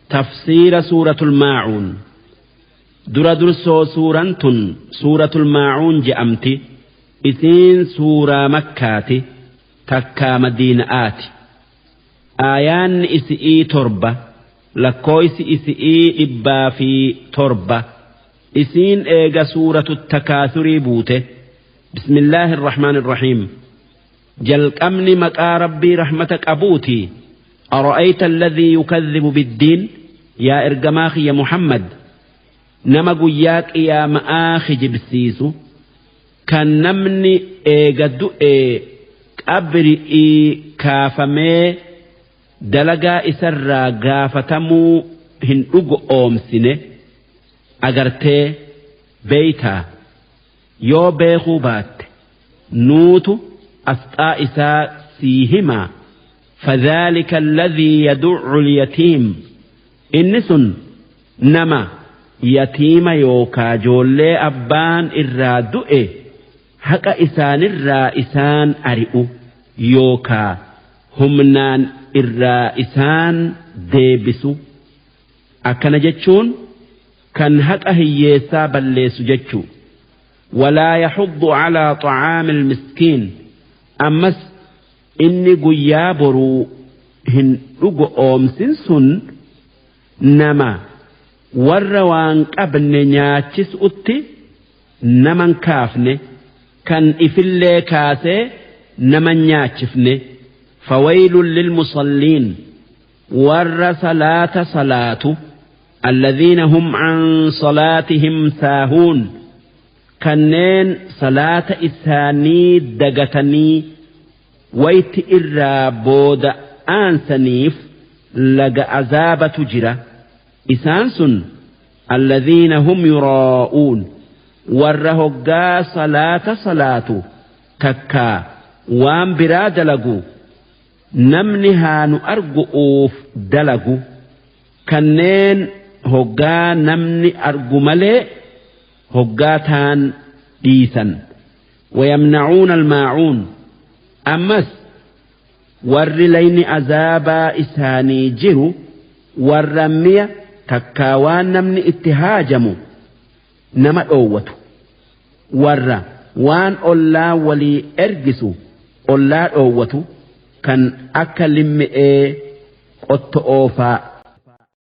Tafsiira Suuratul Maacuun. Dura dursoo suuraan tun Suuratul Maacuun je'amti. Isiin suuraa Makkaati, takkaa Madiina'aati. Aayaanni isi'ii 7, lakkooysi isi'ii 107. Isiin eega Suuratu Takaasurii buute. Bismillaahi irrahmaani irrahiim. Jalqabni maqaa Rabbii rahmata qabuuti. Ara'ayta alladhii yukadhibu biddiin? Yaa ergamaa kiyya Muhammad, nama guyyaa qiyaama'aa kijibsiisu, kan namni eega du'ee qabri'ii kaafamee dalagaa isarraa gaafatamuu hin dhugo'oomsine agartee beeytaa? Yoo beekuu baatte, nuutu asxaa isaa sii himaa. Fadhaalika alladhii yaduccu alyatiim, inni sun nama yatiima yookaa joollee abbaan irraa du'e haqa isaanirraa isaan ari'u yookaa humnaan irraa isaan deebisu. Akkana jechuun kan haqa hiyyeessaa balleessu jechuu. Walaa yaxuddu calaa xacaami almiskiin, ammas inni guyyaa boruu hin dhugo'oomsin sun nama warra waan qabne nyaachisu'utti naman kaafne, kan ifillee kaasee naman nyaachifne. Fawaylun lilmusalliin, warra salaata salaatu. Alladhiina hum an salaatihim saahuun, kanneen salaata isaanii dagatanii wayti irraa booda aansaniif laga azaabatu jira. Isaan sun alladhiina hum yuraa'uun, warra hoggaa salaata salaatu takkaa waan biraa dalagu namni haa nu argu'uuf dalagu, kanneen hoggaa namni argu malee hoggaa taan dhiisan. Wayamnacuuna almaacuun, ammas warri layni azaabaa isaanii jiru warra mi'a takkaa waan namni itti haajamu nama dhoowwatu, warra waan ollaa walii ergisu ollaa dhoowwatu, kan akka limmi'ee qotto'oofaa.